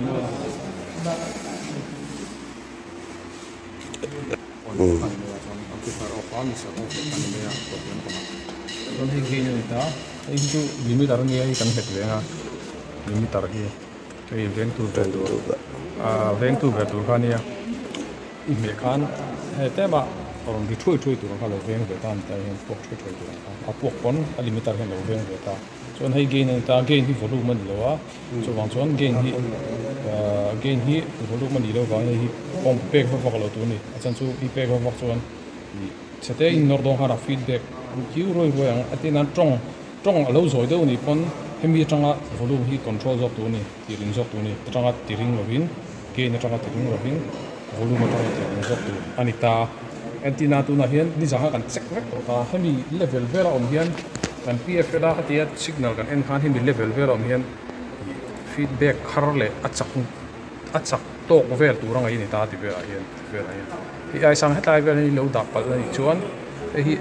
Chuan hei gain a ni ta hei hi chu limiter a nia hei kan nghet ve ang a limiter hi hei vengtu ber tur ah vengtu ber tur kha a nia i hmeh khan hei tlem a rawn ri thuai thuai tur ang kha a lo veng ve ta a ni ta hian puak thuai thuai tur ang kha a puak pawn a limiter hian a lo veng ve ta. Chuan hei gain a ni ta, gain hi volume a ni lo a, chuvang chuan gain hi ahh gain hi volume a nih loh vangin hei hi pump pek vak vak lo tur a ni, a chhan chu i pek vak vak chuan ih chhe te in nawr dawn khan a feedback kiu ruai ruai ang a tin a tawng tawng a lo zawi deuh a nih pawn hemi atanga volume hi control zawk tur a ni tih ring zawk tur a ni atanga ti ring lovin gain atanga ti ring lovin volume atanga ti ring zawk tur a ni ta. Entina tunah hian nizan kha kan check vek tawh ta, hemi level vel a awm hian kan PFL a khatia signal kan en khan hemi level vel a awm hian ih feedback khar leh a chak a chak tawk vel tur a ngaih a ni ta ti velah hian ti velah hian hei ai sang hetlai vel hi lo dah palh a nih chuan hei hi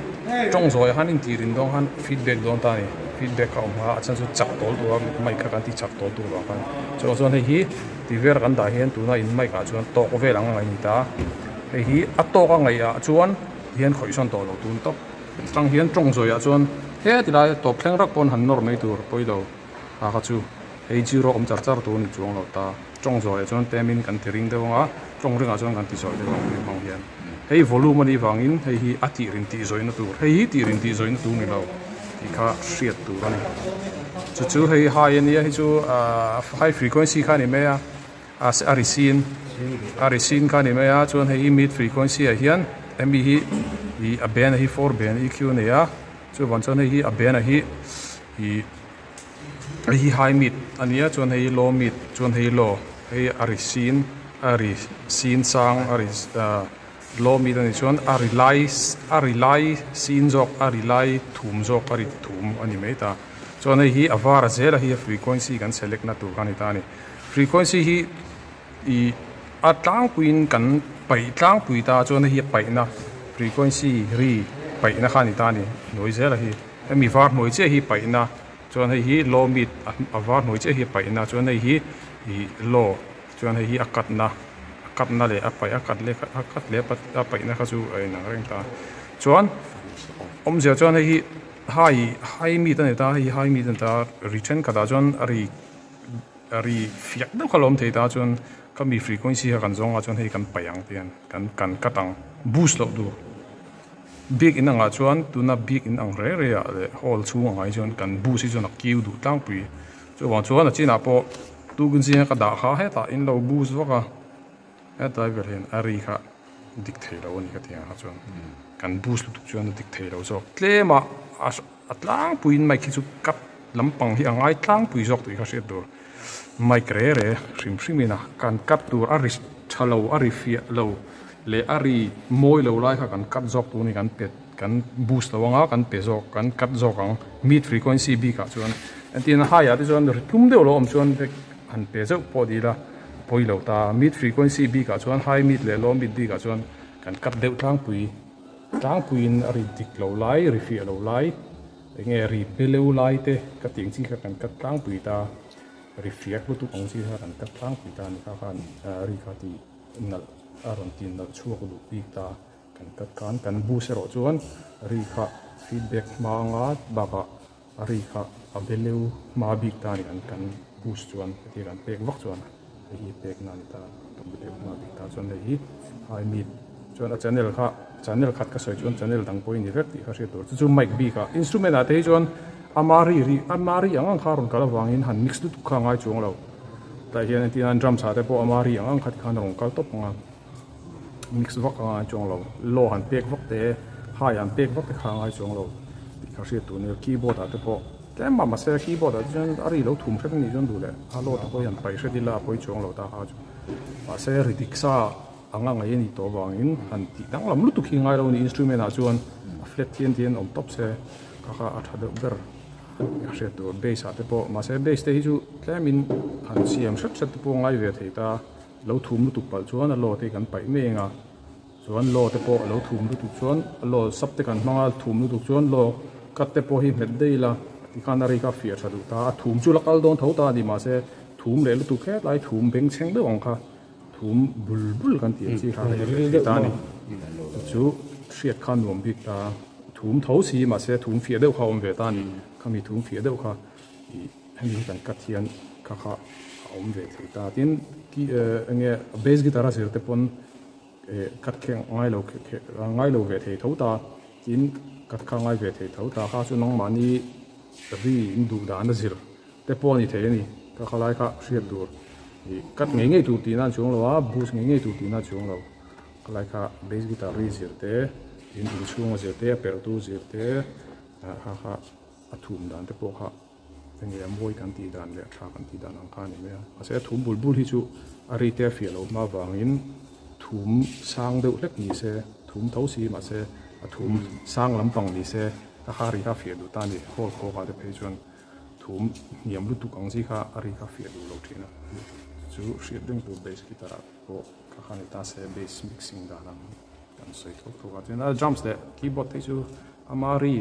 tawng zawi ah khan intirin dawn khan feedback dawn ta a ni feedback kha a awm a a chhan chu chak tawl tur a mic kha kan ti chak tawl tur vang khan chuvang chuan hei hi ti vel kan dah hian tuna in mic ah chuan tawk vel ang a ngaih a ni ta. Hei hi a tawk a ngaih ah chuan hian khawih sawn tawh lo tun tawp atang hian tawng zawih ah chuan heti lai tawp thleng rak pawn han nawr mai tur pawi lo a kha chu hei zero awm char char tur a ni chuang lo ta tawng zawih ah chuan temin kan ti ring deuh ang a tawng ringah chuan kan ti zawih deuh ang hei hmang hian hei volume a nih vangin hei hi a tih rin tih zawihna tur hei hi tih rin tih zawihna tur ni lo tih kha hriat tur a ni chu chu hei high a nia hei chu ahh high frequency kha a ni mai a. A ri sin a ri sin kha a ni mai a chuan hei hi mid frequency ah hian hemi hi ih a band hi four band EQ a nei a chuvang chuan hei hi a band ah hi ih hei hi high mid a nia chuan hei hi low mid chuan hei hi low hei a ri sin a ri sin sang a ri ah low mid a nih chuan a ri lai a ri lai sin zawk a ri lai thum zawk a ri thum a ni mai ta chuan hei hi a var a zel a hi a frequency kan select na tur kha a ni ta a ni. Frequency hi ih a tlangpuiin kan paih tlangpui ta chuan hei hi a paihna frequency ri paihna kha a ni ta a ni hnuai zel a hi hemi var hnuai chiah hi paihna chuan hei hi low mid a var hnuai chiah hi a paihna chuan hei hi ih low chuan hei hi a cut na a cut na leh a paih a cut leh a cut leh a paihna kha chu a inang reng ta chuan awmzia chuan hei hi high high mid a ni ta hei hi high mid a ni ta ri thenkhatah chuan a ri. A ri fiak deuh kha lo awm thei ta chuan ka mi frequency kha kan zawng a chuan hei kan paih ang tihian kan kan cut ang boost loh tur bik in angah chuan tuna bik in ang reh reh ah leh hall chhung angah hi chuan kan boost hi chuan a kiu duh tlangpui chuvang chuan a chinah pawh tukin zinga ka dah kha hetah in lo boost vak a he driver hian a ri kha dik thei lo a ni ka ti ang kha chuan kan boost lutuk chuan a dik thei lo zawk tlem a A tlangpuiin mic hi chu cut lampang hi a ngai tlangpui zawk tih kha hriat tur. Mic re re hrim hrimin a kan cut tur a ri tha lo a ri fiah lo leh a ri mawi lo lai kha kan cut zawk tur a ni kan pe kan boost lo anga kan pe zawk kan cut zawk ang mid frequency bikah chuan entirna high ah te chuan ri tlum deuh lo awm chuan han pe zeuh pawh ni ila pawi lo ta mid frequency bikah chuan high mid leh low mid bikah chuan kan cut deuh tlangpui. Tlangpuiin a ri dik lo lai, ri fiah lo lai, eng nge ri beleu lai te ka tih ang chi kha kan cut tlangpui ta, ri fiak lutuk ang chi kha kan cut tlangpui ta a ni kha khan ri kha ti nalh a rawn ti nalh chhuak duh bik ta kan cut khan kan boost erawh chuan ri kha feedback hma anga bakah a ri kha a beleu hma bik ta a ni kan kan boost chuan heti kan pek vak chuan hei hi pek na a ni ta a beleu hma bik ta chuan hei hi high mid chuan a channel kha channel khat ka sawi chuan channel dang pawh hi ni vek tih kha hriat tur chu chu mic bik ah instrument ah te hi chuan ama ri ri ama ri ang ang kha a rawn kal avangin han mix lutuk kha a ngai chuang lo tah hian entir nan drums ah te pawh ama ri ang ang kha tikhan a rawn kal tawp ang a mix vak a ngai chuang lo low han pek vak te high han pek vak te kha a ngai chuang lo tih kha hriat tur a nia keyboard ah te pawh tlem mah mahse keyboard ah te chuan a ri lo thum hret a nih chuan duh leh a low te pawh hi han paih hret ila a pawi chuang lo ta kha chu mahse ri dik sa anga ngaih a nih tawh avangin han tih danglam lutuk hi ngai lo a ni instrument ah chuan a flat hian tihian awm tawp se kha kha a tha deuh ber a hriat tur bass ah te pawh mahse bass te hi chu tlemin han siam hret hret te pawh a ngai ve thei ta. Lo thum lutuk palh chuan a law te kan paih mai ang a, chuan law te pawh a lo thum lutuk chuan a law sap te kan hmang a, thum lutuk chuan law cut te pawh hi nghet daih ila tikhan a ri kha fiah tha duh ta a, thum chu la kal dawn tho ta a ni mahse. Thum leh lutuk hetlai thum bengchheng deuh ang kha thum bul bul kan tih ang chi kha hei ril deuh ta a ni. Chu hriat kha nuam bik ta thum tho si mahse thum fiah deuh kha a awm ve ta a ni. Khami thum fiah deuh kha ih hemi hi kan cut hian kha kha a awm ve thei ta. Tin eng nge bass guitar a zir te pawn eh cut khe ngai lo ngai lo ve thei tho ta. Tin cut kha ngai ve thei tho ta kha chu nangmahni ri in duh dan a zir te pawh a ni thei a ni. Ka khalai kha hriat tur ih cut ngei ngei tur tihna a ni chuang lo a, boost ngei ngei tur tihna a ni chuang lo. Khalai kha bass guitar ri zir te, tin inchhunga zir te, a perhtu zir te, ah kha kha a thum dan te pawh kha enge a mawi kan tih dan leh a tha kan tih dan ang kha a ni mai a. Mahse a thum bul bul hi chu a ri te a fiah loh hma vangin thum sang deuh hlek ni se, thum tho si mahse a thum sang lampang ni se ka kha ri kha a fiah duh ta a ni. Hall khawkah te phei chuan Thum hniam lutuk ang chi kha a ri kha fiah duh lo thin a, chu hriat reng tur bass guitar ah pawh kha kha ni ta se bass mixing dan ang kan sawi thawk thawk a, chuan a drums leh keyboard te chu ama ri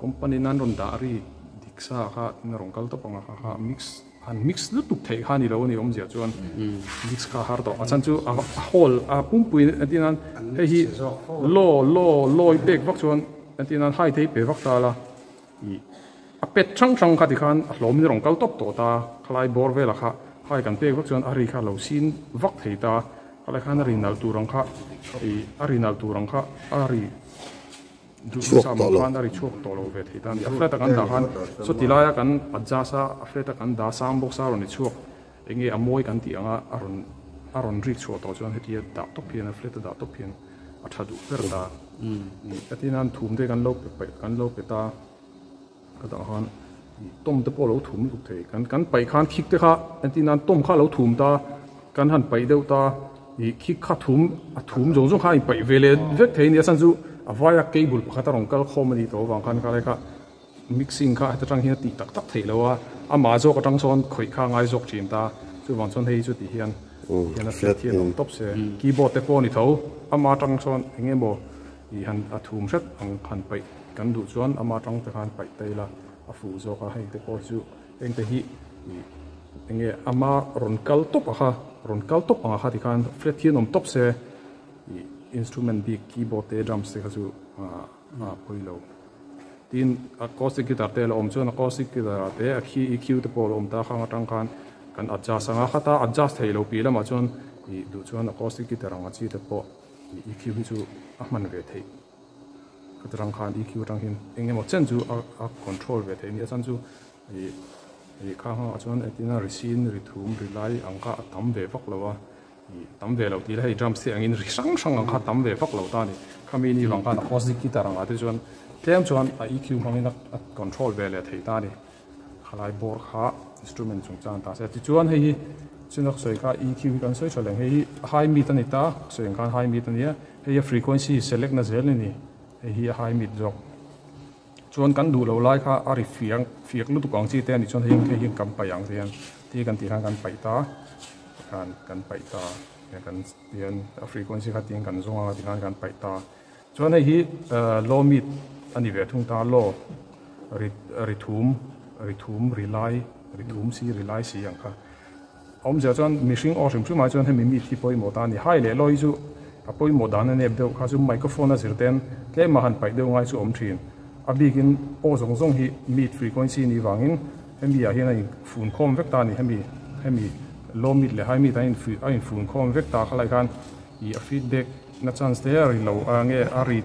company in an rawn dah ri dik sa kha in a rawn kal tawp ang a kha kha mix han mix lutuk theih kha a ni lo a ni awmzia chuan mix kha a har tawh a chhan chu a hall a pumpui entir nan hei hi law law law i pek vak chuan entir nan high te hi pe vak ta la. Ih a pet hrang hrang kha tikhan a hlawmin a rawn kal tawp tawh ta, khalai bawr velah kha hai kan pek vak chuan a ri kha a lo sin vak thei ta, khalai khan a ri nalh tur ang kha ih a ri nalh tur ang kha a ri duh sam ang khan a ri chhuak tawh lo ve thei ta a ni. A flat a kan dah khan chuti laia kan adjust a, a flat a kan dah sang bawk sa a rawn i chhuak eng nge a mawi kan tih anga a rawn a rawn rik chhuah tawh chuan hetia dah tawp hian a flat a dah tawp hian a tha duh ber ta. Ka ti nan thum te kan lo pe paih kan lo pe ta ka tah khan tawm te pawh a lo thum lutuk thei kan kan paih khan khik te kha entir nan tawm kha a lo thum ta kan han paih deuh ta ih khik kha thum a thum zawng zawng kha a inpaih ve leh vek thei a ni a chhan chu a vaia cable pakhat a rawn kal khawm a nih tawh avang khan khalai kha mixing kha heta tang hian a tih tak tak theih loh a, amah zawk atang sawn khawih kha a ngai zawk thin ta, chuvang chuan hei chu tih hian hian a hriat hian awm tawp se, keyboard te pawh a ni tho, amah atang sawn eng emaw ih han a thum hret ang han paih kan duh chuan amah atang te khan paih ta ila a fuh zawk a, heng te pawh hi chu heng te hi ih eng nge ama rawn kal tawp a kha rawn kal tawp ang a kha tikhan flat hian awm tawp se ih instrument bik keyboard te drums te kha chu ah a pawi lo. Tin, acoustic guitar te a la awm chuan acoustic guitar ah te a khi EQ te pawh a la awm ta khang atang khan kan adjust ang a, khata adjust theih loh piah lamah chuan ih duh chuan acoustic guitar ang a chi te pawh ih EQ hi chu a hman ve theih. Khata tang khan EQ atang hian eng emaw chen chu a a control ve theih a ni a, chuan chu ih ih khang ah chuan engtin a ri sin ri thum ri lai ang kha a tam ve vak lo a. Ih tam ve lo tih la hei drums te angin ri hrang hrang ang kha tam ve vak lo ta a ni. Khami ni vang khan acoustic guitar angah te chuan tlem chuan a EQ hmangin a control ve leh thei ta a ni. Khalai bawr kha instrument chungchang ta se. Tichuan hei hi chunak sawi kha EQ hi kan sawi tha leng. Hei hi high mid a ni ta, sawi ang khan high mid a nia. Hei a frequency select na zel a ni. Hei hi a high mid zawk. Chuan kan duh loh lai kha a ri fiang fiak lutuk ang chi te a nih chuan hei hei hian kan paih ang hian ti kan tih khan kan paih ta khan kan paih ta kan tihian a frequency kha tihian kan zawng a tikhan kan paih ta chuan hei hi low mid a ni ve thung ta low ri ri thum ri thum ri lai ri thum si ri lai si ang kha Awmzia chuan mihring aw hrim hrim ah chuan hemi mi thi pawimawh ta a ni. Hai leh lawi chu a pawimawh dan a nep deuh kha chu microphone a zir ten tlem a han paih deuh ngai chu awm thin. A bikin aw zawng zawng hi mid frequency ni vangin hemi ah hian a in fun khawm vek ta a ni. Hemi hemi low mid leh high mid a in a in fun khawm vek ta kha lai khan ih a feedback na chance te a ri lo a nge a ri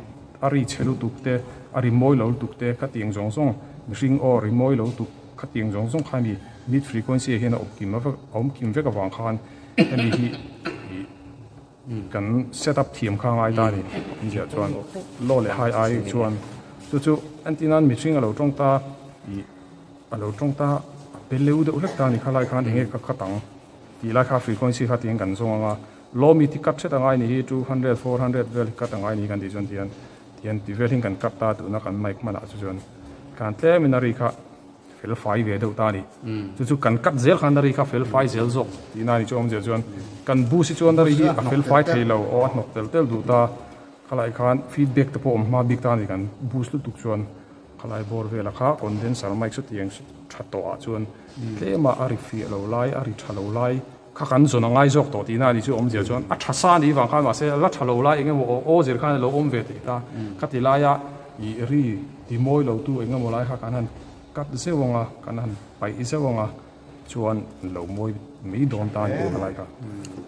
a ri chhe lutuk te a ri mawi lo lutuk te khatiang zawng zawng mihring aw ri mawi lo lutuk Khatiang zawng zawng kha hemi mid frequency ah hian a awm kim a awm kim vek avang khan hemi hi ih kan set up thiam kha a ngai ta a ni inziah chuan low leh high ai chuan chu chu entir nan mihring a lo tawng ta ih a lo tawng ta a pe leu deuh hlek ta a ni khalai khan enge ka khat ang tih lai kha frequency kha tiang kan zawng ang a low mid hi cut hret a ngai ni hi 200 400 vel hi cut a ngai ni kan tih chuan tihian tihian ti vel hin kan cut ta tuna kan mic hmanah chu chuan kan tlem in a ri kha fel fai ve deuh ta a ni. Chu chu kan cut zel khan a ri kha fel fai zel zawk tihna a ni chu awmzia chuan kan boost hi chuan a ri hi a fel fai thei lo aw a hnawk tel tel duh ta khalai khan feedback te pawh awm hma bik ta a ni kan boost lutuk chuan. Khalai bawr vela kha condenser mic chutiang tha tawh ah chuan tlema a ri fiah lo lai a ri tha lo lai kha kan zawn a ngai zawk tawh tihna a ni chu awmzia chuan a tha sa anih vang khan mahse la tha lo lai eng emaw aw aw zir khan a lo awm ve thei ta khati laia ih ri ti mawi lo tu eng emaw lai kha kan han cut zeuh ang a kan han paih zeuh ang a chuan lo mawi mai dawn ta a ni khalai kha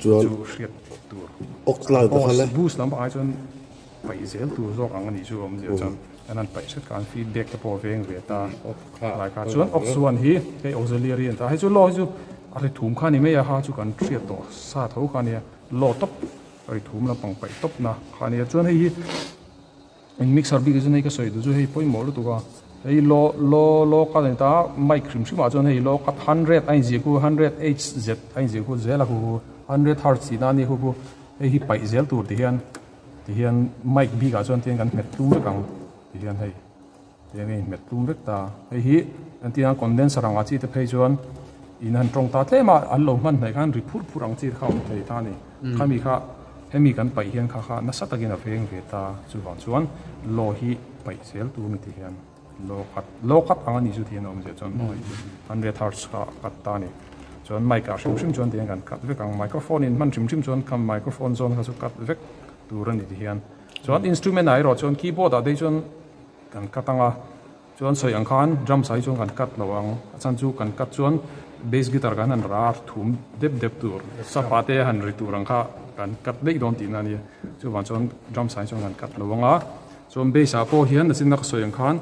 chu hriat tur boost lampang ai chuan. Paih zel tur zawk ang a nih chu awmzia chuan an han paih hret khan feedback te pawh a veng ve ta lai kha chuan ox one hi hei auxiliary a ni ta hei chu law hi chu a ri thum kha a ni mai a ha chu kan hriat tawh sa tho kha a nia law tawp a ri thum lampang paih tawp na kha a nia chuan hei hi in mixer bik hi chuan hei ka sawi duh chu hei pawimawh lutuk a hei law law law cut a ni ta mic hrim hrim ah chuan hei law cut hundred a inziah khu hundred hz a inziah khu zel a khu khu hundred hertz tihna a nia khu khu hei hi paih zel tur ti hian. Tihian mic bik ah chuan tihian kan hmet tlum vek ang tihian hei tihian hei hmet tlum vek ta hei hi engtin a condenser ang ah chi te phei chuan in han tawng ta tlem a an lo hman hnaih khan ri phur phur ang chi kha a awm thei ta a ni khami kha hemi kan paih hian kha kha nasa takin a veng ve ta chuvang chuan law hi paih zel tur a ni tihian law cut law cut ang a nih chu tihian a awm zia chuan hundred hertz kha a cut ta a ni chuan mic ah hrim hrim chuan tihian kan cut vek ang microphone in hman hrim hrim chuan kha microphone zawn kha chu cut vek tur a ni tihian chuan instrument ah erawh chuan keyboard ah te hi chuan kan cut ang a chuan sawi ang khan drums ah hi chuan kan cut lo ang a chhan chu kan cut chuan bass guitar kan han rar thum dep dep tur sapa te han ri tur ang kha kan cut daih dawn tihna a nia chuvang chuan drums ah hi chuan kan cut lo ang a. Chuan bass ah pawh hian nachin na ka sawi ang khan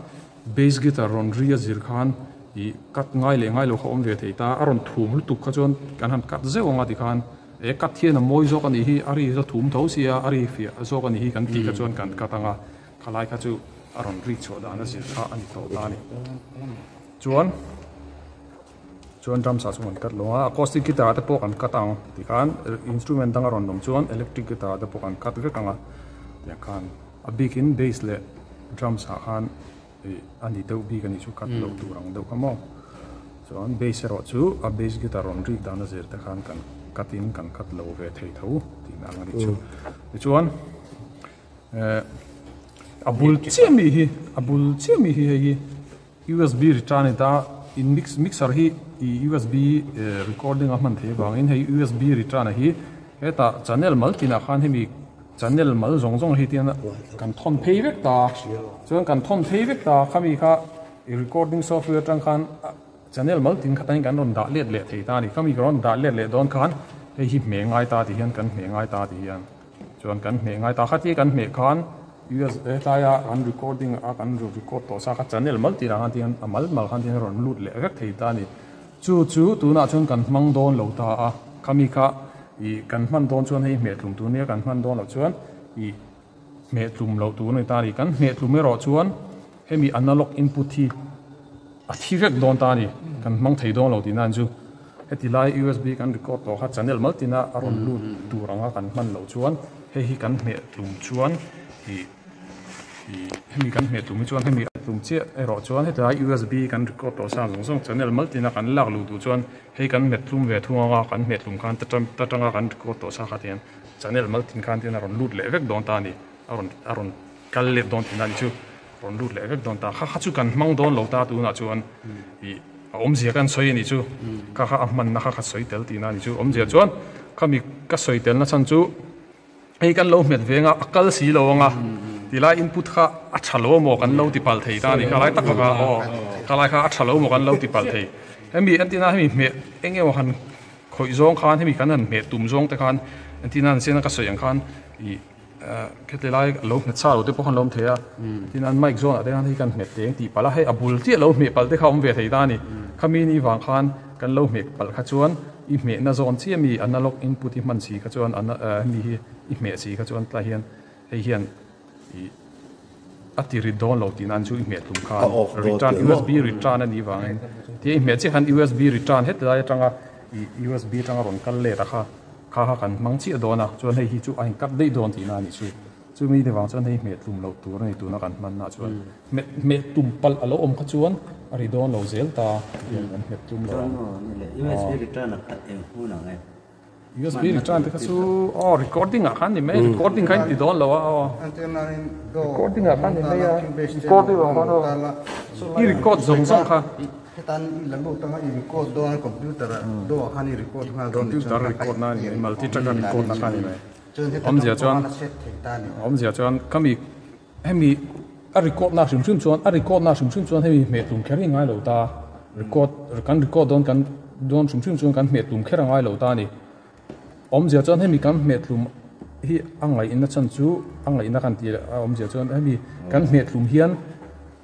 bass guitar rawn ri a zir khan ih cut ngai leh ngai lo kha awm ve thei ta, a rawn thum lutuk kha chuan kan han cut zeuh ang a tikhan e cut hian a mawi zawk a nih hi a ri la thum tho sia a ri fiah zawk a nih hi kan tih kha chuan kan cut ang a, khalai kha chu a rawn rik chhuah dan a zir kha a ni tawh ta a ni. Chuan chuan drums ah chuan kan cut lo a, acoustic guitar ah te pawh kan cut ang tikhan instrument dang a rawn awm chuan electric guitar ah te pawh kan cut vek ang a tiang khan. A bikin bass leh drums ah khan ih a ni deuh bik a nih chu cut loh tur ang deuh kha maw. Chuan bass erawh chu a bass guitar rawn rik dan a zir te khan kan cut in kan cut lo ve thei tho tihna ang a nih chu. Tichuan eh a bul chiah mi hi a bul chiah mi hi hei hi USB return a ni ta in mix mixer hi ih USB recording a hman theih avangin hei USB return a hi hetah channel mal tinah khan hemi channel mal zawng zawng hi tian kan thawn phei vek ta chuan kan thawn phei vek ta khami kha i recording software atang khan channel mal tin kha tangin kan rawn dah let leh thei ta a ni khami ka rawn dah let leh dawn khan hei hi hmeh ngai ta ti hian kan hmeh ngai ta ti hian chuan kan hmeh ngai ta khatia kan hmeh khan us helaia kan recording a kan record tawh sa kha channel mal tinah khan tihian a mal mal khan tihian a rawn lut leh vek thei ta a ni chu chu tunah chuan kan hmang dawn lo ta a khami kha Ih kan hman dawn chuan hei hmeh tlum tur nia kan hman dawn loh chuan ih hmeh tlum loh tur a ni ta a ni. Kan hmeh tlum erawh chuan hemi analog input hi a thi vek dawn ta a ni. Kan hmang thei dawn lo tihna an chu. Heti lai USB kan record tawh kha channel mal tina a rawn lut tur anga kan hman loh chuan hei hi kan hmeh tlum chuan ih Ih hemi kan hmeh tum hi chuan hemi a tum chiah erawh chuan heti lai usb kan record tawh sang zawng zawng channel mal tina kan lak luh duh chuan hei kan hmet tlum ve thung anga kan hmeh tlum khan ta tanga kan record tawh sa kha tihian channel mal tin khan tihian a rawn lut leh vek dawn ta a ni a rawn a rawn kal let dawn tihna a ni chu rawn lut leh vek dawn ta kha kha chu kan hmang dawn lo ta tunah chuan ih a awmzia kan sawi a nih chu kha kha a hmanna kha kha sawi tel tihna a ni chu awmzia chuan khami ka sawi telna chhan chu. Hei kan lo hmet veng a, a kal si lo ang a, tilai input kha a tha lo amaw kan lo ti palh thei ta a ni, khalai tak kha aw, khalai kha a tha lo amaw kan lo ti palh thei. Hemi entina hemi hmeh eng emaw han khawih zawng khan hemi kan han hmeh tum zawng te khan entina an sian a ka sawi ang khan ih kheti lai lo hmet sa lo te pawh khan lo awm thei a, entina an mic zawnah te khan hei kan hmet teng tih palh a, hei a bul chiah lo hmeh palh te kha a awm ve thei ta a ni, khami ni vang khan kan lo hmeh palh kha chuan. I hmehna zawn chiah mi analog input i hman si kha chuan hemi hi i hmeh si kha chuan tlai hian hei hian ih a ti rit dawn lo tih nan chu i hmeh tum khan return usb return a nih vangin tia i hmeh chiah khan usb return heti lai atanga ih usb atanga rawn kal let a kha kha kha kan hmang chiah dawn a chuan hei hi chu a incut daih dawn tihna a nih chu. Chumi te vang chuan hei hmeh tlum loh tur a ni tuna kan hmanna chuan hmeh hmeh tum palh a lo awm kha chuan a ri dawn lo zel ta hian kan hmet tum lo ang. USB return a khat eng hmun ang e. USB return te kha chu aw recording ah khan ni mai recording kha in ti dawn lo a aw recording ah khan ni mai a recording ah khan aw i record zawng zawng kha computer record na ni multi track a record na kha ni mai awmzia chuan awmzia chuan khami hemi a record na hrim hrim chuan a record na hrim hrim chuan hemi hmeh tum kher hi ngai lo ta record kan record dawn kan dawn hrim hrim chuan kan hmeh tum kher a ngai lo ta a ni awmzia chuan hemi kan hmeh tlum hi a ngaihna chan chu a ngaihna kan tih a awmzia chuan hemi kan hmeh tlum hian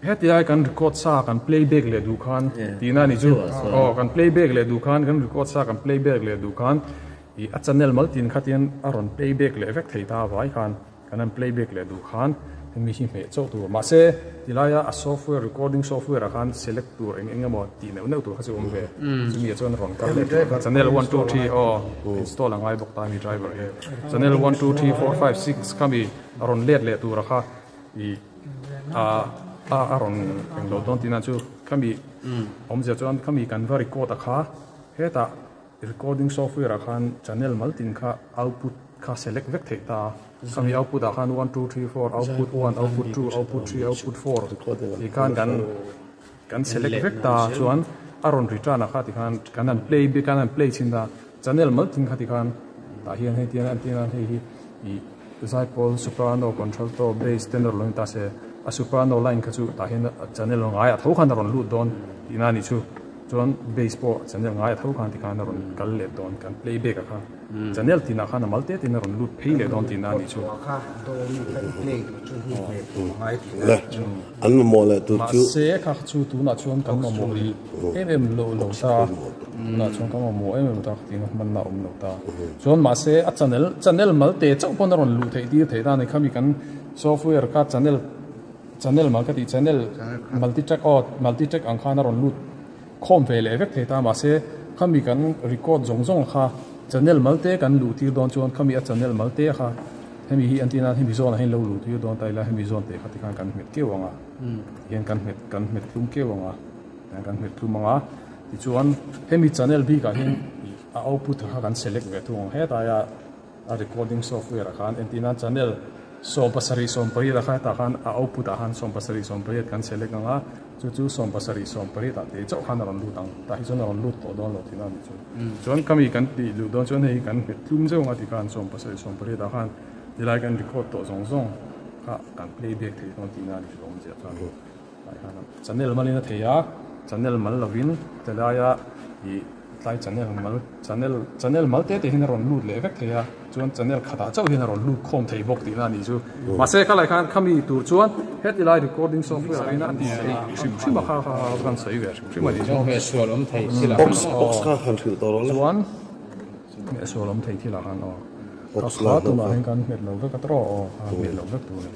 heti lai kan record sa kan playback leh duh khan tihna a ni chu aw kan playback leh duh khan kan record sa kan playback leh duh khan ih a channel mal tin kha tian a rawn playback leh vek thei ta avai khan. Kan han playback leh duh khan hemi hi hmeh chauh tur mahse tilaia a software recording software ah khan select tur eng eng emaw tih neuh neuh tur kha chu awm ve chumi ah chuan rawn kal leh tur channel one two three aw install a ngai bawk ta hemi driver hi channel one two three four five six khami a rawn let leh tur a kha ih a a rawn englo dawn tihna chu khami awmzia chuan khami kan va record a kha hetah Recording software ah khan channel mal tin kha output kha select vek theih ta a, khami output ah khan one two three four output one output two output three output four tih khan kan kan select vek ta a chuan a rawn return ah kha tikhan kan han play bik an han play chhin ta channel mal tin kha tikhan tah hian hei tiang an tiang hei hi ih zaipawl soprano contralto bass tenor lo ni ta se a soprano line kha chu tah hian channel ngai ah tho khan a rawn lut dawn tihna a nih chu. Chuan bass pawh channel ngai a tho khan tikhan a rawn kal leh dawn kan play back a kha channel tinah khan a mal te tin a rawn lut phei leh dawn tihna a nih chu. An mamawh leh tur chu. Mahse kha chu tunah chuan kan mamawh rih em em lo lo ta tunah chuan kan mamawh em em ta tina hmanna a awm lo ta chuan mahse a channel channel mal te chauh pawn a rawn luh theih tir theih ta a ni khami kan software kha channel Channel mal ka tih channel multi track aw multi track ang khan a rawn lut khawm ve leh vek thei ta mahse khami kan record zawng zawng kha channel mal te kan luh tir dawn chuan khami a channel mal te kha hemi hi an tih nan hemi zawn ah hian lo luh tir dawn ta ila hemi zawn te kha tikhan kan hmet keuh ang a tihian kan hmet kan hmet tlum keuh ang a tihian kan hmet tlum ang a tichuan hemi channel bik ah hian a output kha kan select ve thung ang hetlai a A recording software ah khan entir nan channel 17 18 ah khan hetah khan a output ah khan 17 18 kan select ang a, chu chu 17 18 ah teh chauh khan a rawn lut ang, tah hi chuan a rawn lut tawh dawn lo tihna a nih chu. Chuan khami kan tih luh dawn chuan hei kan nghet tlum zeuh ang a tih khan 17 18 ah khan tilai kan record tawh zawng zawng kha kan play back thei dawn tihna a ni chu awmzia chuan tah hian channel malin a thei a, channel mal lovin tilaia ih Tlai channel mal channel channel mal te te hian a rawn lut leh vek thei a, chuan channel khatah chauh hian a rawn lut khawm thei bawk tihna a nih chu. Mahse khalai khan khami tur chuan heti lai recording software ah hian a ti theih hrim hrim a kha kha kha kan sawi ve hrim hrim a nih chu. Hmehsual awm thei thil ah khan aw. Box kha han hrilh tawh rawh le. Chuan hmehsual awm thei thil ah khan aw. Kha kha tunah hian kan hmet lo vek a tawh aw a hmet lo vek tur a ni.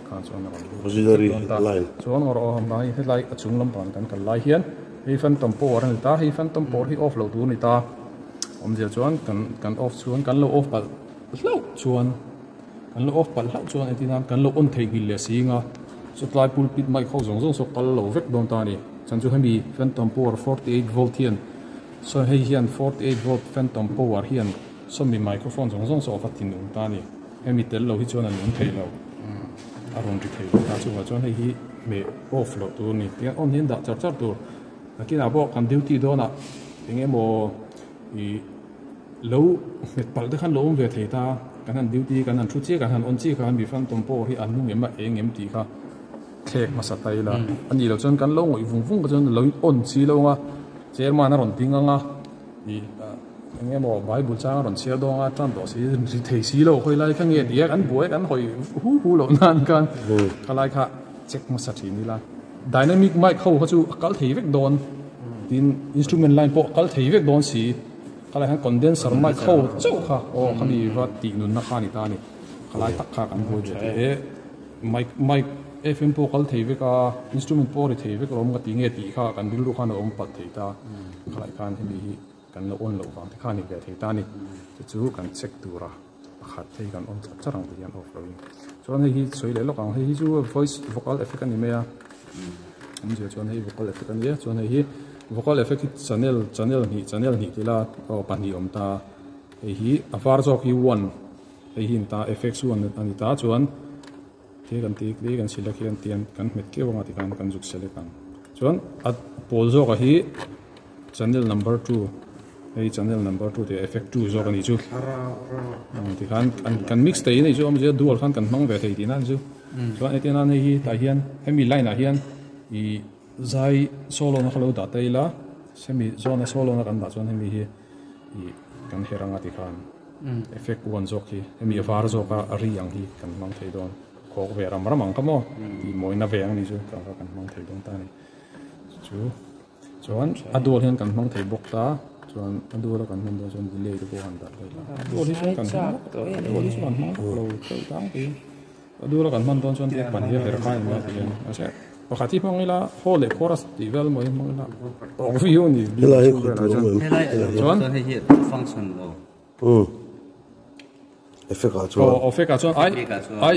Kha chuan a rawn lut vek dawn ta. Chuan awrh aw hmai hetlai a chung lampang kan kal lai hian. Hei phantom power a ni ta, hei phantom power hi off loh tur a ni ta, awmzia chuan kan kan off chuan kan lo off palh hlauh chuan kan lo off palh hlauh chuan engtin nan kan lo on theih nghilh leh si anga chutlai pulpit mic ho zawng zawng saw kal lo vek dawn ta a ni, chuan chu hemi phantom power 48 volt hian saw hei hian 48 volt phantom power hian sawmi microphone zawng zawng saw off a tinung ta a ni, hemi tel lo hi chuan a nung thei lo a rawn ri thei lo ta chuvah chuan hei hi. Hmeh off loh tur a ni tiang on hian dah char char tur nakinah pawh kan duty dawnah eng emaw ih lo nghet palh te khan lo awm ve thei ta kan han duty kan han thu chiah kan han on chiah khan mi phantom pawh hi an nung em a eng em tih kha thlek hmasa ta ila a nih loh chuan kan lo ngawih vung vung chuan lo in on chi lo ang a chairman a rawn ding ang a ih eng emaw bible chang a rawn chhiar dawn a tan tawh si ri thei si lo khawi lai kha nge ti a kan buai kan hawi hu hu loh nan khan khalai kha check hmasa thin ila dynamic mic ho kha chu a kal thei vek dawn tin instrument line pawh a kal thei vek dawn si khalai khan condenser mic ho chauh kha aw khami va tih nunna kha a ni ta a ni khalai tak kha kan buai ve teh e mic mic F_m pawh kal thei vek a instrument pawh a ri thei vek alawm ka ti nge tih kha kan rilru khan a awm palh thei ta khalai khan hemi hi kan lo on loh vang te kha a ni ve thei ta a ni chu chu kan check tur a pakhat hei kan on char char ang ti hian off lo in chuan hei hi sawi leh lawk ang hei hi chu voice vocal effect a ni mai a awmzia chuan hei vocal effect a ni a chuan hei hi vocal effect hi channel channel hnih channel hnih tila aw pahnih awm ta. Hei hi a var zawk hi one hei hi a ni ta fx one a ni ta chuan ti kan ti ti kan select hian tian kan hmet keuh anga tikhan kan zuk select ang chuan a pawl zawk ah hi channel number 2 hei channel number 2 tih effect 2 zawk a ni chu tikhan kan mix thei a ni chu awmzia dual khan kan hmang ve thei tihna a ni chu chuan hetiang nan hei hi tah hian hemi line ah hian ih zai solo na kha lo dah ta ila hemi zawn a solo na kan dah chuan hemi hi ih kan her anga tikhan effect one zawk hi hemi a var zawk a a ri ang hi kan hmang thei dawn khawk ve ram ram ang kha maw tih mawina ve ang ni chu ka kan hmang thei dawn ta a ni chu chuan a dual hian kan hmang thei bawk ta chuan a dual a kan hman dawn chuan delay te pawh han dah thei la a dual hi chuan kan hmang a dual hi chuan kan hmang lo deuh tlangpui. A dura kan hman dawn chuan tiang pahnih a her kha in nia tihian mahse pakhat hi hmang ila hall leh chorus tih vel maw hi hmang ila tawk viau a ni Helai hi khaw tur awm em? Chuan Chuan hei hi function lo. Umm effect ah chuan. Aw effect ah chuan ai ai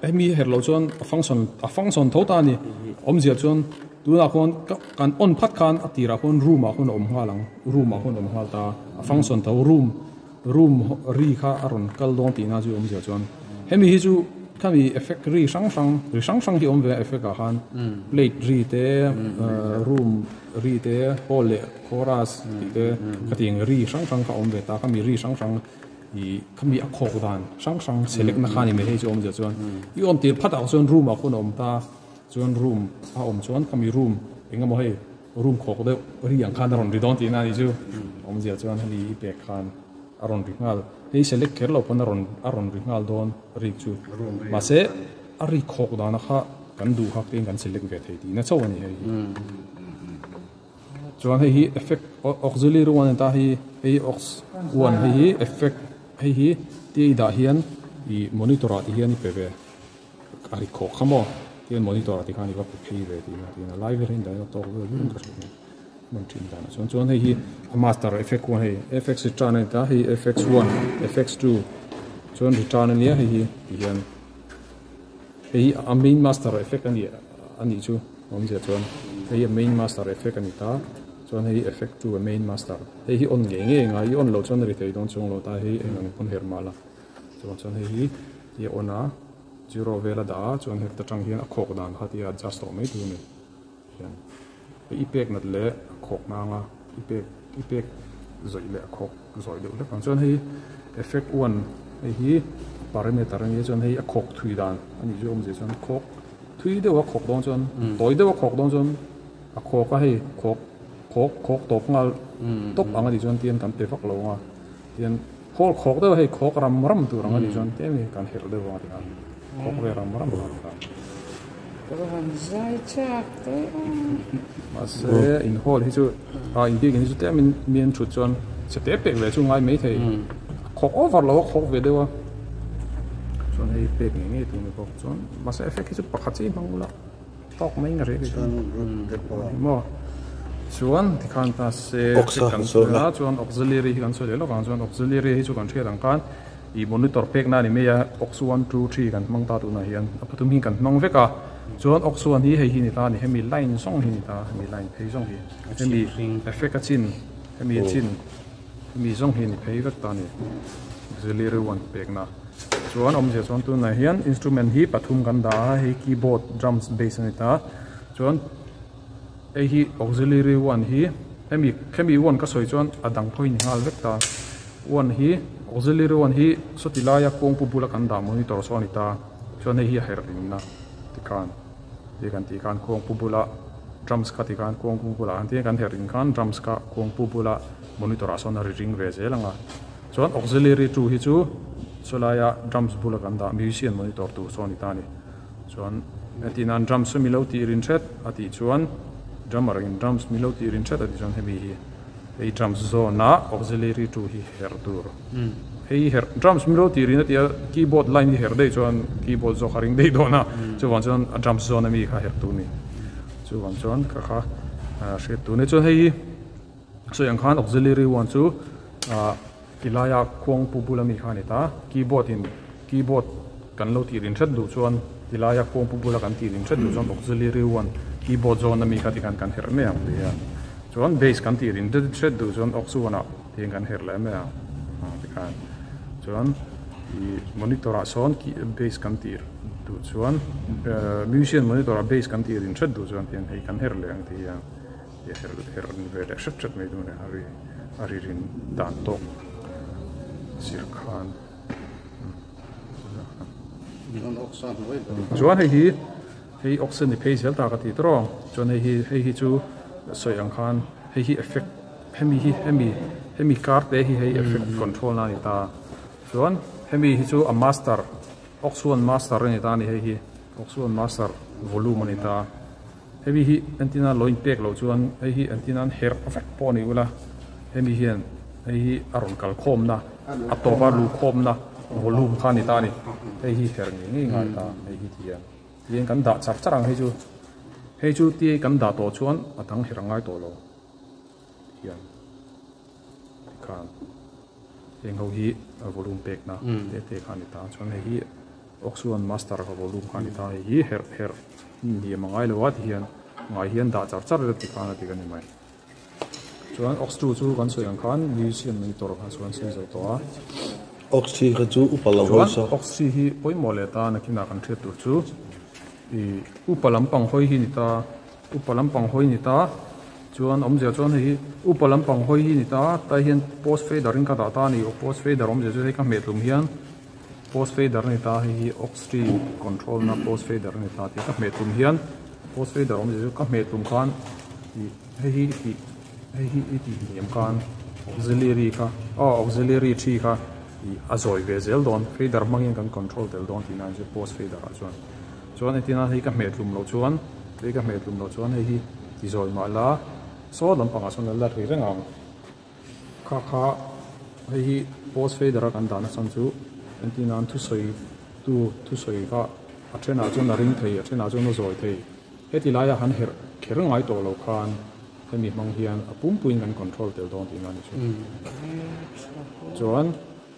hemi her lo chuan a function a function tho ta a ni awmzia chuan tunah khuan kan on phat khan a tirah khuan room ah khuan a awm nghal ang room ah khuan a awm nghal ta a function tho room Room ri kha a rawn kal dawn tihna chu awmzia chuan hemi hi chu khami effect ri hrang hrang ri hrang hrang hi awm ve a effect ah khan plate ri te room ri te hall leh chorus tih te khatiang ri hrang hrang kha awm ve ta khami ri hrang hrang ih khami a khawk dan hrang hrang select na kha a ni mai hei chu awmzia chuan i awm tir phat ah chuan room ah khawn a awm ta chuan room a awm chuan khami room eng emaw hei Room khawk deuh ri ang khan a rawn ri dawn tihna a nih chu. Awmzia chuan hemi i pek khan a rawn ri nghal. Hei select kher lo pawn a rawn a rawn ri nghal dawn rik chu. Mahse a ri khawk dana kha kan duh hak tein kan select ve thei tihna chauh a ni hei hi. Chuan hei hi effect auxiliary one a ni ta hei hei aux one hei hi effect hei hi tia i dah hian i monitor ah ti hian i pe ve. A ri khawk kha maw? Tihian monitor ah tikhan i va pe phei ve tih a tiin a lai vel hi an tawk vel vel ka hria hman thin danah chuan chuan hei hi a master effect one hei fx return a ni ta hei fx one fx two chuan return a nia hei hi tihian hei hi a main master effect a ni a nih chu awmzia chuan hei hi a main master effect a ni ta chuan hei hi effect two a main master hei hi on ngei ngei a ngai i on loh chuan a ri thei dawn chuang lo ta hei eng ang pawn her mah la chuan chuan hei hi Ti a on a, zero vel a dah a, chuan heta tang hian a khawk dan kha ti a adjust tawh mai tur a ni. Hian hei i pek nat leh a khawk nang a, i pek i pek zawih leh a khawk zawih deuh hlek ang. Chuan hei effect one hei hi parameter a nia chuan hei a khawk thui dan a nih chu awmzia chuan khawk thui deuh a khawk dawn chuan tawi deuh a khawk dawn chuan a khawk a hei khawk khawk khawk tawp nghal tawp ang a nih chuan tian kan pe vak lo ang a. Tian hawl khawk deuh hei khawk ram ram tur ang a nih chuan tlem hi kan herh deuh ang a ti khan khawk ve ram ram ang a ti khan. Ka va han zai chak teh a. Mahse in hawl hi chu a in biak in hi chu tlem in mi an thut chuan che te pek ve chu ngai mai thei a khawk over lo a khawk ve deuh a chuan hei pek ngei ngei tur ni bawk chuan mahse effect hi chu pakhat chiah hi hmang ula. Tawk mai na rek chuan maw chuan tikhan ta se kan sawi a chuan auxiliary hi kan sawi leh lawk ang chuan auxiliary hi chu kan hriat ang khan ih monitor pek na a ni mai a aux one two three kan hmang ta tunah hian a pathum hi kan hmang vek a chuan aux one hi hei hi ni ta a ni hemi line zawng hi ni ta hemi line phei zawng hi hemi effect a chin hemi a chin. Mi zawng hi ni phei vek ta a ni auxiliary one pek na chuan awmzia chuan tunah hian instrument hi pathum kan dah a hei keyboard drums bass a ni ta chuan hei hi auxiliary one hi hemi hemi one ka sawi chuan a dang pawh hi ni nghal vek ta one hi auxiliary one hi sawti laia kawngpu bula kan dah monitor saw a ni ta chuan hei hi a herh rinna tikhan. Ti kan tih khan khuangpu bula drums kha ti khan khuangpu bulah an tia kan herh in khan drums kha khuangpu bula monitor ah sawn a ri ring ve zel ang a chuan auxiliary two hi chu chulai a drums bula kan dah musician monitor tur sawn a ni ta a ni chuan heti nan drums chu milo tih rin hret a tih chuan drummer in drums milo tih rin hret a tih chuan hemi hi hei drums zawn ah auxiliary two hi herh tur. Hei herh drums milo tih rin a tia keyboard line hi herh daih chuan keyboard zawk a ring daih dawn a chuvang chuan a drums zawn ami kha herh tur a ni chuvang chuan ka kha hriat tur a ni chuan hei hi sawi ang khan auxiliary one chu ah ti laia khuang pu bul ami kha a ni ta keyboard in keyboard kan lo tih rin hret duh chuan ti laia khuang pu bula kan tih rin hret duh chuan auxiliary one keyboard zawn ami kha tikhan kan herh mai ang ti hian chuan bass kan tih rin hret duh chuan aux one ah. Tihian kan herh leh mai a, tikhan. khan chuan ih monitor ah sawn bass kan tih duh chuan musician monitor ah bass kan tih rin hret duh chuan tihian hei kan her leh ang tih hian her her ve leh hret hret mai dawn a ni a ri rin dan tawk zir khan. Chuan hei hi hei oxygen ni phei zel ta ka ti tawrh ang chuan hei hi hei hi chu sawi ang khan hei hi effect hemi hi hemi hemi kar te hi hei effect control na a ni ta chuan hemi hi chu a master oxygen master a ni ta a ni hei hi oxygen master volume a ni ta hemi hi entina lo inpek loh chuan hei hi entina an herh vek pawh a ni ula hemi hian hei hi a rawn kal khawmna a tawpa luh khawmna volume kha a ni ta a ni hei hi herh ngei ngei ngai ta hei hi ti hian tihian kan dah char char ang hei chu hei chu tia kan dah tawh chuan a dang herh a ngai tawh lo tihian tikhan heng ho hi a volume pekna te te kha a ni ta chuan hei hi oxygen master ka volume kha a ni ta hei hi herh herh hniam a ngai lo a tihian ngai hian dah char char ila tikhan a ti ka ni mai. Chuan ox two chu kan sawi ang khan museum monitor kha chuan sawi zo tawh a. Ox three kha chu upa lam hawi sa. Chuan ox three hi pawimawh leh ta nakinah kan hriat tur chu ih upa lampang hawi hi ni ta upa lampang hawi ni ta chuan awmzia chuan hei hi upa lampang hawi hi ni ta tai hian post fader in ka dah ta a ni post fader awmzia chu hei ka hmeh tlum hian post fader a ni ta hei hi ox three control na post fader a ni ta tih ka hmeh tlum hian post fader awmzia chu ka hmeh tlum khan ih. Hei hi tih hei hi i tih hniam khan auxiliary kha aw auxiliary thi kha ih a zawi ve zel dawn fader hmangin kan control tel dawn tihna chu post fader ah chuan chuan entirna hei ka hmeh tlum loh chuan hei ka hmeh tlum loh chuan hei hi ti zawi mah la saw lampangah sawn a la ri reng ang kha kha hei hi post fader a kan dah nachhan chu entirna thusawi tu thusawi kha a thenah chuan a ring thei a thenah chuan a zawi thei. Heti laia han herh kher ngai tawh lo khan hemi hmang hian a pumpuiin kan control tel dawn tihna a ni chu. Chuan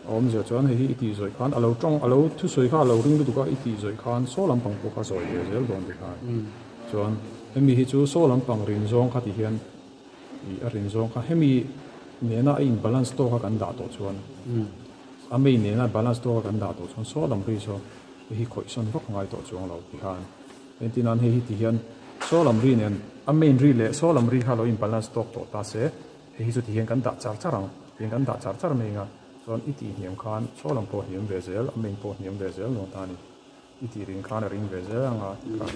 a awmzia chuan hei hi i tih zawih khan a lo tawng a lo thusawi kha a lo ring lutuk a i tih zawih khan saw lampang pawh kha zawi ve zel dawn ti khan. Chuan hemi hi chu saw lampang rin zawng kha ti hian ih a rin zawng kha hemi nena a in balance tawk a kan dah tawh chuan a main nena balance tawk a kan dah tawh chuan saw lam ri saw hei hi khawih sawn vak ngai tawh chuang lo ti khan. Engtin an hei hi ti hian saw lam ri nen a main ri leh saw lam ri kha lo in balance tawk tawh ta se hei hi chu ti hian kan dah char char ang ti hian kan dah char char mai anga chuan i tih hniam khan saw lam pawh hniam ve zel a main pawh hniam ve zel nuam ta a ni i tih ring khan a ring ve zel anga ti khan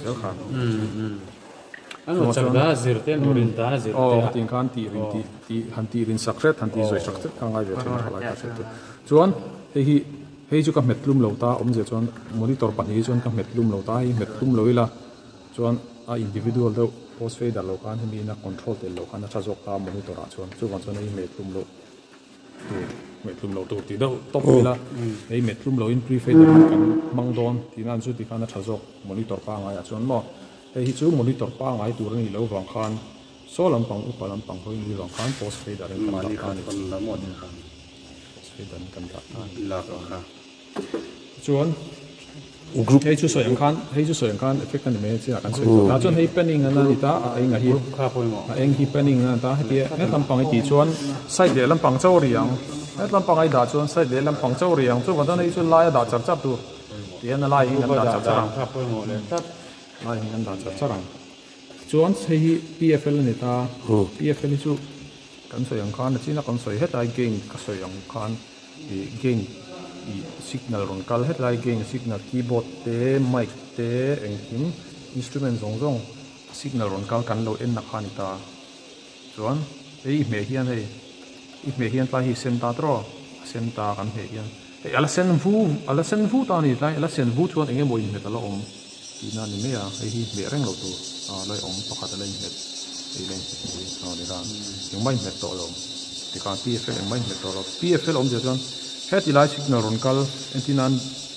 zel khan aw hetiang khan tih rin tih tih han tih rin sak hret han tih zawi sak hret kha ngai ve thin a thalai kha hriat tur chuan hei hi. Hei chu ka hmet tlum lo ta awmzia chuan monitor pahnih hi chuan ka hmet tlum lo ta hei hmet tlum lo ila chuan a individual deuh post fader lo khan hemi ina control tel lo khan a tha zawk ta monitor ah chuan chuvang chuan hei hmet tlum loh tur hmet tlum loh tur tih deuh tawp ila hei hmet tlum loh in pre fader hi kan hmang dawn tihna an chu ti khan a tha zawk monitor pangai ah chuan maw hei hi chu monitor pangai tur a nih loh vang khan saw lampang upa lampang hawi ni vang khan post fader in kan dah ta a ni. Chuan group hei chu sawi ang khan hei chu sawi ang khan effect a ni mai a chiah kan sawi tawh ta chuan hei panning an a ni ta a eng a hi a eng hi panning an a ni ta heti het lampang i tih chuan side leh lampang chauh a ri ang het lampang a i dah chuan side leh lampang chauh a ri ang chuvang chuan hei chu lai a dah char char tur tihian a lai hi kan dah char char ang lai hi kan dah char char ang chuan hei hi P_F_L a ni ta P_F_L hi chu. Kan sawi ang khan a china kan sawi hetlai gain ka sawi ang khan ih gain ih signal rawn kal hetlai gain signal keyboard te mic te engkim instrument zawng zawng signal rawn kal kan lo en na kha a ni ta chuan hei i hmeh hian hei i hmeh hian tlai hi sen ta tawh a sen ta kan hmeh hian hei a la sen vu a la sen vu ta a ni tlai a la sen vu chuan eng emaw inhmet a la awm. Tihna a ni mai a, hei hi hmeh reng lo tur a la awm pakhat a la inhmet hei la inhmet pui a ni khan engmah inhmet tawh lo tikhan PFL engmah inhmet tawh lo PFL awmzia chuan heti lai signal rawn kal entir nan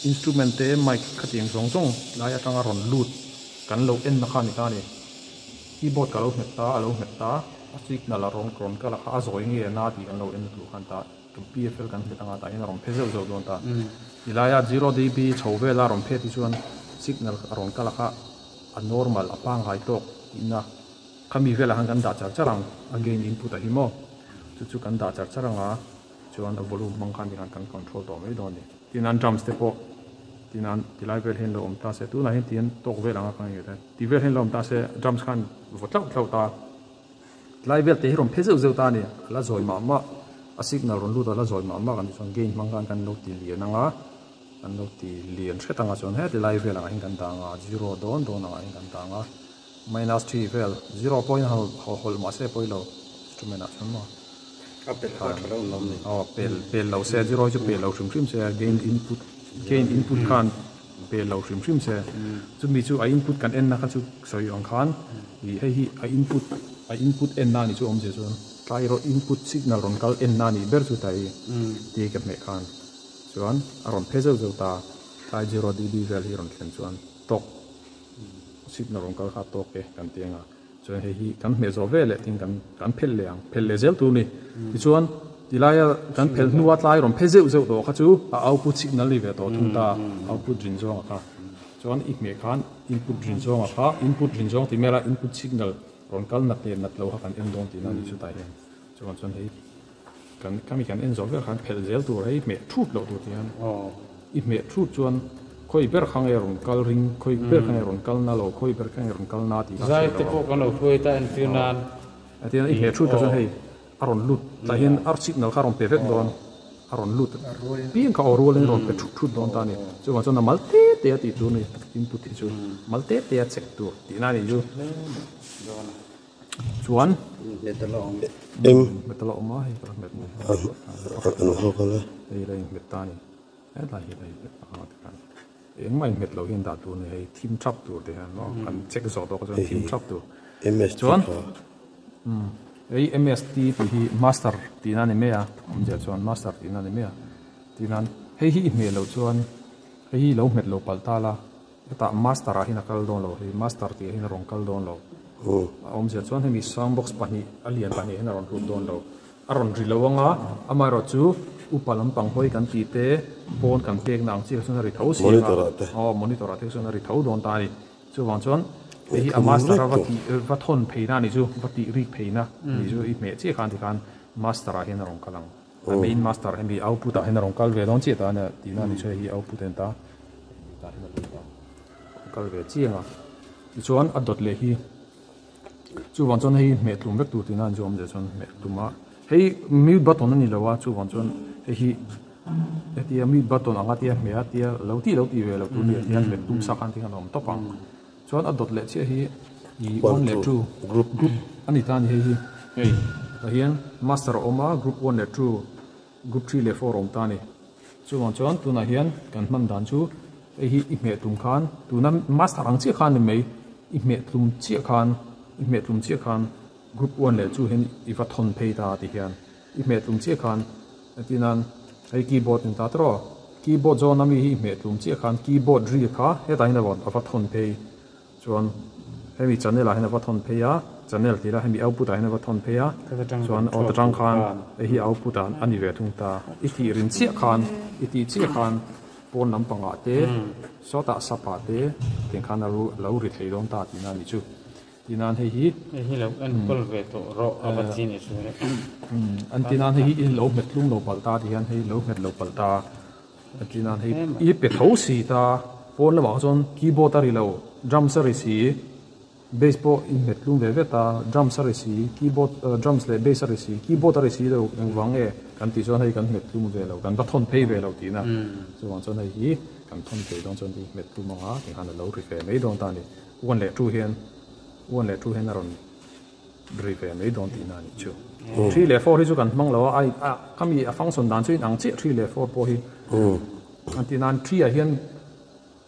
instrument te mic khatiang zawng zawng lai atanga rawn lut kan lo en na kha a ni ta a ni keyboard ka lo hmet ta a lo hmet ta a signal a rawn rawn kal a kha a zawi nge a na tih kan lo en na tur khan ta. PFL kan hmet anga tah hian a rawn phe zeuh zeuh dawn ta. Ti laia zero dB chho vela a rawn phe te chuan signal a rawn kal a kha a normal a pangngai tawk tihna khami velah khan kan dah char char ang a gain input ah hi maw chu chu kan dah char char anga. Chuan a volume hmang khan tikhan kan control tawh mai dawn a ni. Tin an drums te pawh tin an tilai vel hian lo awm ta se tunah hian tihian tawk vel anga ka ngaih ta ti vel hian lo awm ta se drums khan vaw tlauh tlauh ta tilai vel te hi rawn phe zeuh zeuh ta a ni. A la zawi mah mah a signal rawn lut a la zawi mah mah kan tih chuan gain hmang khan kan lo ti lian ang a kan lo ti lian hret ang a chuan heti lai vel angah hian kan dah ang a zero dawn dawn angah hian kan dah ang a minus three vel zero pawhin hawlh mahse pawilo instrument ah chuan maw. A pel kha tha lo lawm ni. Aw pel pel lo se zero hi chu pel lo hrim hrim se gain input gain input khan pel lo hrim hrim se chumi chu a input kan en na kha chu sawi ang khan ih hei hi a input a input en na ni chu awmzia chuan tlai erawh input signal rawn kal en na nih ber chu ta hi ti ka hmeh khan chuan a rawn phe zeuh zeuh ta tlai zero dB vel hi rawn thlen chuan tawk signal rawn kal kha tawk e kan ti ang a. Chuan hei hi kan hmeh zawh ve leh tin kan kan phelh leh ang, phelh leh zel tur a ni. Tichuan tilaia kan phelh hnua tlai rawn phe zeuh zeuh tawh kha chu a output signal ni ve tawh thung ta, output rin zawnga kha. Chuan i hmeh khan input rin zawnga kha, input rin zawng tih mela input signal rawn kal nat leh nat lo kha kan en dawn tihna a ni chutah hian. Chuan chuan hei kan khami kan en zawh vel khan phelh zel tur hei hmeh thut loh tur ti hian i hmeh thut chuan khawi ber kha nge rawn kal ring khawi ber kha nge rawn kal na lo khawi ber kha nge rawn kal na tih kha Zai te pawh kan lo hruai ta entir nan a tiang i hmeh thut kha chuan hei a rawn lut tah hian ar signal kha a rawn pe vek dawn a rawn lut piang kha aw rualin a rawn pe thut thut dawn ta a ni chuvang chuan a mal te te a tih tur a ni input hi chu mal te te a check tur tihna a nih chu. Chuan Metal a awm. Eng. Metal a awm a hei ka hmet ni. An ho kal e. Hei la inhmet ta ni. Hetlai hi la inhmet ta ang tikhan. Engmah inhmet lo hian dah tur ni hei thim thap tur te hian maw kan check zawh tawh chuan thim thap tur. MST Chuan hei MST tih hi master tihna a ni mai a awmzia chuan master tihna a ni mai a. Tihian hei hi i hmeh loh chuan hei hi lo hmet lo palh ta la. Hetah master ah hian a kal dawn lo hei master tih ah hian a rawn kal dawn lo a awmzia chuan hemi sound box pahnih a lian pahnih ah hian a rawn hlut dawn lo a rawn ri lo ang a amaherawh chu upa lampang hawi kan tih te pawn kan pek na ang chiah chuan a ri tho si ang a aw monitor ah te chuan a ri tho dawn ta a ni chuvang chuan hei hi a master a va tih va thawn phei na a nih chu va tih rik phei na a nih chu i hmeh chiah khan tikhan master ah hian a rawn kal ang a main master hemi output ah hian a rawn kal ve dawn chiah ta a nia tihna a nih chu hei hi output a ni ta. Tah hian a lut a, a kal ve chiang a, tichuan a dawt leh hi chuvang chuan hei hmeh tlum vek tur tihna an chu awm zia chuan hmeh tlum a, hei mute button a ni lo a chuvang chuan hei hi hetia mute button anga tia hmeh a tia lo tih lo tih ve lo tur nia tihian hmeh tum sak khan tikhan a awm tawp ang chuan a dawt leh chiah hi ih one leh two group a ni ta a ni hei hi hei tah hian master a awm a group one leh two group three leh four a awm ta a ni. Chuvang chuan tunah hian kan hman dan chu hei hi i hmeh tum khan tuna master ang chiah khan ni mai i hmeh tlum chiah khan i hmeh tlum chiah khan group one leh chu hian i va thawn phei ta ti hian i hmeh tlum chiah khan entir nan hei keyboard ni ta tawh keyboard zawn ami hi i hmeh tlum chiah khan keyboard ri kha hetah hian a va thawn phei. Chuan hemi channel ah hian a va thawn phei a, channel tih lah hemi output ah hian a va thawn phei a, chuan aw ta tang khan hei hi output ah a ni ve thung ta, i tih rin chiah khan i tih chiah khan pawn lampang ah te sawtah sap ah te tiang khan a lo ri thei dawn ta tihna a ni chu, tih nan hei hi Hei hi lo enkawl ve tawh rawh a va chi ni chu le. An tih nan hei hi i lo hmet tlum lo palh ta tih hian hei lo hmet lo palh ta. A tih nan hei i pe tho si ta pawn lamah kha chuan keyboard a ri lo drums a ri si bass pawh i hmet tlum ve vet a drums a ri si keyboard drums leh bass a ri si keyboard a ri si lo engvang nge kan tih chuan hei kan hmet tlum ve lo kan va thawn phei ve lo tihna chuvang chuan hei hi kan thawn phei dawn chuan i hmet tlum anga tikhan a lo ri ve mai dawn ta a ni one leh two hian one leh two hian a rawn ri ve mai dawn tihna a nih chu. Three leh four hi chu kan hmang lo a, a khami a function dan chu inang chiah three leh four pawh hi. An tih nan three ah hian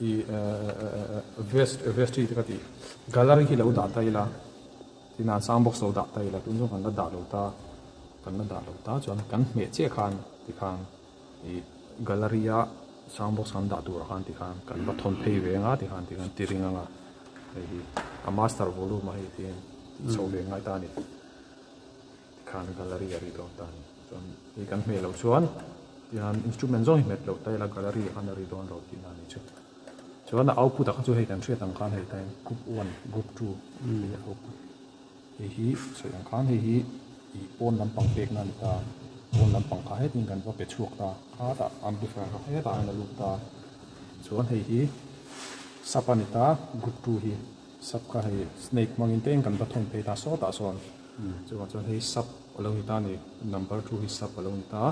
i vest vestry te ka tih gallery hi lo dah ta ila tih nan sound box lo dah ta ila tun chu kan la dah lo ta kan la dah lo ta chuan kan hmeh chiah khan tikhan i gallery a sound box kan dah tur ah khan tikhan kan va thawn phei ve anga tikhan tikhan ti ring anga. Hei hi a master volume a hei tiin tih chhoh ve ngai ta a ni. Tikhan gallery a ri dawn ta a ni. Chuan hei kan hmeh loh chuan tihian instrument zawng hi hmet loh ta ila gallery ah khan a ri dawn lo tihna a ni chu. Chuan a output ah kha chu hei kan hriat ang khan hei tain group one, group two tih hi a output. Hei hi sawi ang khan hei hi ih pawn lampang pekna a ni ta. Pawn lampang kha hetin kan va pe chhuak ta khatah amplifier kha hetah hian a lut ta chuan hei hi sub a ni ta group 2 hi sub kha hei snake hmangin te in kan va thawn phei ta sawtah sawn chuvang chuan hei sub a lo ni ta a ni number 2 hi sub a lo ni ta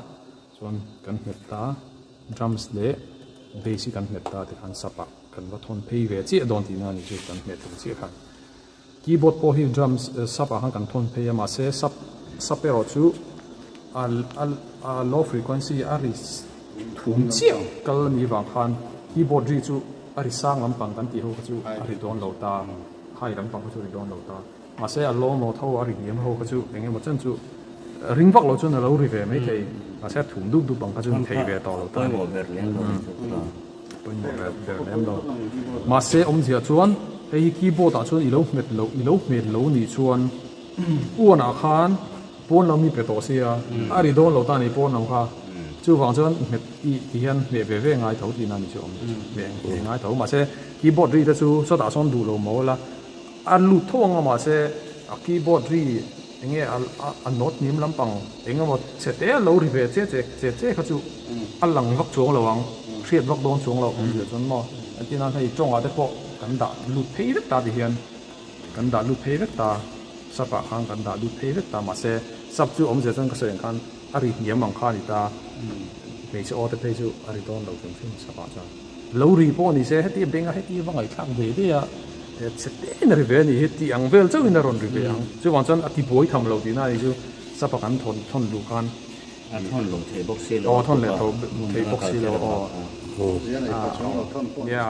chuan kan nghet ta drums leh bass hi kan nghet ta tikhan sub ah kan va thawn phei ve chiah dawn tihna a ni chu kan nghet tum chiah khan. Keyboard pawh hi drums sub ah khan kan thawn phei a mahse sub sub erawh chu a a low frequency a ri thum chiah kal a nih vang khan keyboard ri chu a ri sang lampang kan tih ho kha chu a ri dawn lo ta high lampang kha chu a ri dawn lo ta mahse a low note ho a ri hniam ho kha chu eng emaw chen chu ring vak lo chuan a lo ri ve mai thei mahse a thum dup dup ang kha chu ni thei ve tawh lo ta a ni. Pawimawh ber ber lem lo. Mahse awmzia chuan hei hi keyboard ah chuan i lo hmet lo i lo hmet lo nih chuan uan ah khan pawn lo mi pe tawh sia a ri dawn lo ta ni pawn lo kha chuvang chuan hmet i ti hian hmeh ve ve ngai tho tihna ni chu awm hmeh hmeh ngai tho mahse keyboard ri te chu sawtah sawn duh lo maw la a lut tho ang a mahse a keyboard ri enge a a note hniam lampang eng emaw chhe te a lo ri ve che che che che kha chu a lang vak chuang lo ang hriat vak dawn chuang lo awmzia chuan maw entir nan hei tawngah te pawh kan dah lut phei vek ta ti hian kan dah lut phei vek ta sap ah khan kan dah lut phei vek ta mahse sap chu awmzia chuan ka sawi ang khan a ri hniam ang kha a ni ta hmeichhe aw te phei chu a ri dawn lo hrim hrim sap ah chuan. Lo ri pawh ni se heti benga heti va ngaihthlak ve ve a, chhe te in a ri ve a nih hi tih ang vel chauhin a rawn ri ve ang. Chuvang chuan a ti buai tham lo tihna a nih chu sapa kan thawn thawn luh khan. A thawn lo thei bawk si lo. Aw thawn leh tho thei bawk si lo aw. Nia.